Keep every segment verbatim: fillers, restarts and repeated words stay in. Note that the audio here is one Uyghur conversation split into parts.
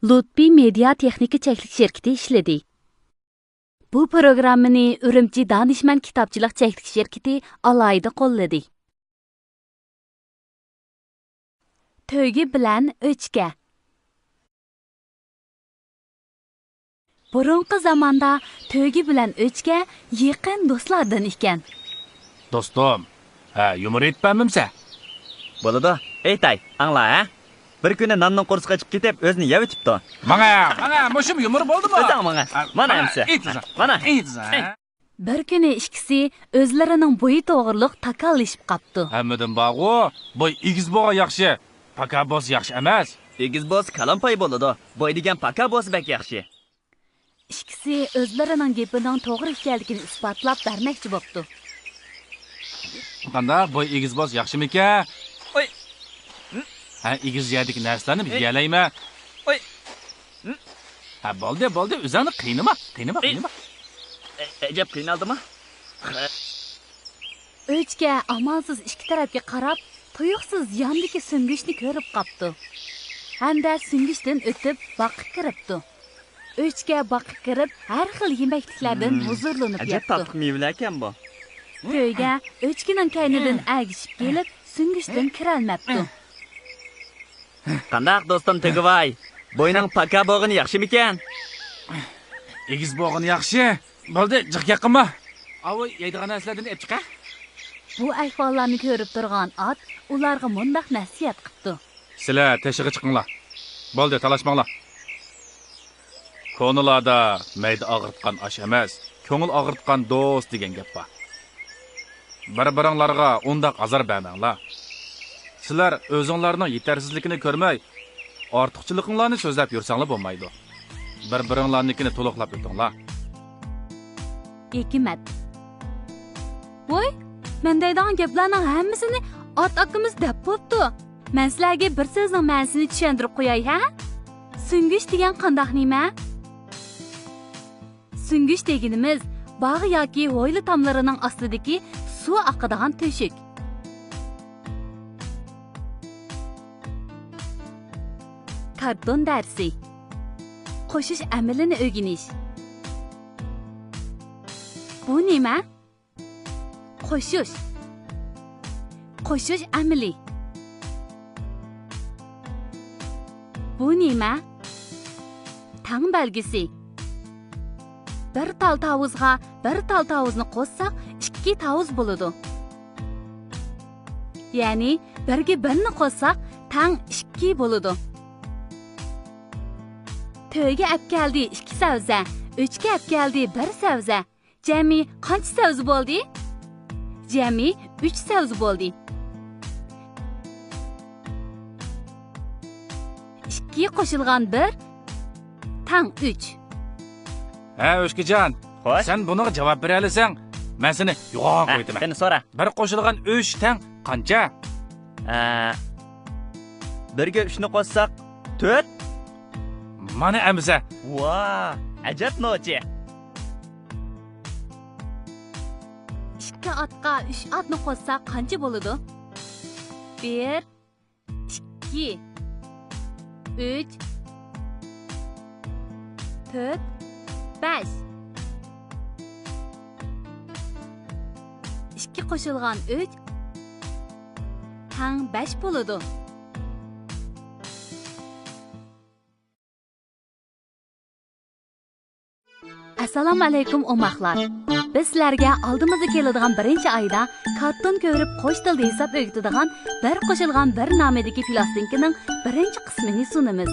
لۇتپى مېدىيا تېخنىكا چەكلىك شىركىتى ئىشلىدى. بۇ پروگراممىنى ئۈرۈمچى دانىشمەن كىتابچىلىق چەكلىك شىركىتى ئالاھىدە قوللىدى. تۆگە بىلەن ئۆچكە. بۇرۇنقى زاماندا تۆگە بىلەن ئۆچكە يېقىن دوستلاردىن ئىكەن. دوستۇم، ھە، يۇمۇر ئېيتىپ بەرمىمسە؟ بولىدۇ. ئېيتاي، ئاڭلا، ھە. بىر كۈنى ناننىڭ قورسىقى ئېچىپ كېتىپ، ئۆزىنى يەۋېتىپتۇ. ماڭا، ماڭا، مۇشۇم يۇمۇر بولدىمۇ؟ ئۆزۈڭ ماڭا. ھە، مانا ماڭا، ئەمسە. ئېيتىسەن. مانا. ئېيتىسەن، ھە؟ بىر كۈنى ئىككىسى ئۆزلىرىنىڭ بويى توغرۇلۇق تاكاللىشىپ قاپتۇ. ھەممىدىن بارغۇ، بوي ئېگىز بولغان ياخشى، پاكا بولسا ياخشى ئەمەس. ئېگىز بولسا كالامپاي بولىدۇ، بوي دېگەن پاكا بولسا بەك ياخشى. ئىككىسى ئۆزلىرىنىڭ گېپىنىڭ توغرا ئىكەنلىكىنى ئىسپاتلاپ بەرمەكچى بوپتۇ. قانداق، بوي ئېگىز بولسا ياخشىمىكەن؟ ئوي. ھە، ئېگىز يەردىكى نەرسىلەرنى ئوي. يېيەلەيمەن. ئوي. ھە، بولدى، بولدى، ئۆزۈڭنى قىينىما، قىينىما، ئوي. قىينىما. ئە-، ئەجەب قىينالدىما؟ ئۆچكە ئامالسىز ئىككى تەرەپكە قاراپ، تۇيۇقسىز ياندىكى سۈڭگۈچنى كۆرۈپ قاپتۇ. ھەمدە سۈڭگۈچتىن ئۆتۈپ باغقا كىرىپتۇ. ئۆچكە باغقا كىرىپ، ھەر خىل يېمەكلىكلەردىن مم، ھۇزۇرلىنىپ ئەجەب يەپتۇ. تاتلىق مېۋىلەركەن بۇ. تۆگە ئۆچكىنىڭ كەينىدىن ئەگىشىپ كېلىپ، سۈڭگۈچتىن كىرەلمەپتۇ. قانداق دوستۇم تۆگىۋاي؟ بوينىڭ پاكا بولغىنى ياخشىمىكەن؟ ئېگىز بولغىنى ياخشى. بولدى، جىق گەپ قىلما. ئاۋۇ يەيدىغان نەرسىلەردىن ئېلىپ چىقە. بۇ ئەھۋاللارنى كۆرۈپ تۇرغان ئات ئۇلارغا مۇنداق نەسىھەت قىپتۇ. سىلەر تېشىغا چىقىڭلار. بولدى، تالاشماڭلار. كونىلاردا مەيدە ئاغرىتقان ئاش ئەمەس، كۆڭۈل ئاغرىتقان دوست دېگەن گەپ بار. بىر-بىرىڭلارغا ئۇنداق ئازار بەرمەڭلار. سىلەر ئۆزۈڭلارنىڭ يېتەرسىزلىكىنى كۆرمەي، ئارتۇقچىلىقىڭلارنى سۆزلەپ يۈرسەڭلار بولمايدۇ. بىر-بىرىڭلارنىڭكىنى تولۇقلاپ ئۆتۈڭلار. ھېكمەت. ۋوي، مەن دەيدىغان گەپلەرنىڭ ھەممىسىنى ئات ئاكىمىز دەپ بوپتۇ. مەن سىلەرگە بىر سۆزنىڭ مەنىسىنى چۈشەندۈرۈپ قوياي، ھە؟ سۈڭگۈچ دېگەن قانداق نېمە؟ سۈڭگۈچ دېگىنىمىز باغ ياكى ھويلا تاملىرىنىڭ ئاستىدىكى سۇ ئاقىدىغان تۆشۈك. كارتون دەرسى. قوشۇش ئەمىلىنى ئۆگىنىش. بۇ نېمە؟ قوشۇش. قوشۇش ئەمىلى. بۇ نېمە؟ تەڭ بەلگىسى. بىر تال تاۋۇزغا بىر تال تاۋۇزنى قوشساق، ئىككى تاۋۇز بولىدۇ. يەنى بىرگە بىرنى قوشساق، تەڭ ئىككى بولىدۇ. تۆگە ئەپكەلدى ئىككى سەۋزە، ئۆچكە ئەپكەلدى بىر سەۋزە. جەمئىي قانچە سەۋزە بولدى؟ جەمئىي ئۈچ سەۋزە بولدى. ئىككى قوشۇلغان بىر تەڭ ئۈچ. ھە، ئۆچكىجان، خوش. سەن بۇنىڭغا جاۋاب بېرەلىسەڭ، مەن سېنى يوغان ھە، قويۇۋېتىمەن. قېنى سورا. بىر قوشۇلغان ئۈچ تەڭ قانچە؟ ئە، بىرگە ئۈچنى قوشساق، تۆت. مانا ئەمىسە. ۋا، ئەجەب نوچى. ئىككى ئاتقا ئۈچ ئاتنى قوشساق قانچە بولىدۇ؟ بىر، ئىككى، ئۈچ، تۆت، بەش. ئىككى قوشۇلغان ئۈچ تەڭ بەش بولىدۇ. ئەسسالامۇئەلەيكۇم، ئوماقلار! بىز سىلەرگە ئالدىمىزدا كېلىدىغان بىرىنچى ئايدا كارتون كۆرۈپ قوش تىلدا ھېساب ئۆگىتىدىغان بىر قوشۇلغان بىر نامىدىكى پىلاستىنكىنىڭ بىرىنچى قىسمىنى سۇنىمىز.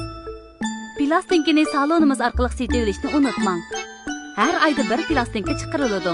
پىلاستىنكىنى سالونىمىز ئارقىلىق سېتىۋېلىشنى ئۇنتۇماڭ. ھەر ئايدا بىر پىلاستىنكا چىقىرىلىدۇ.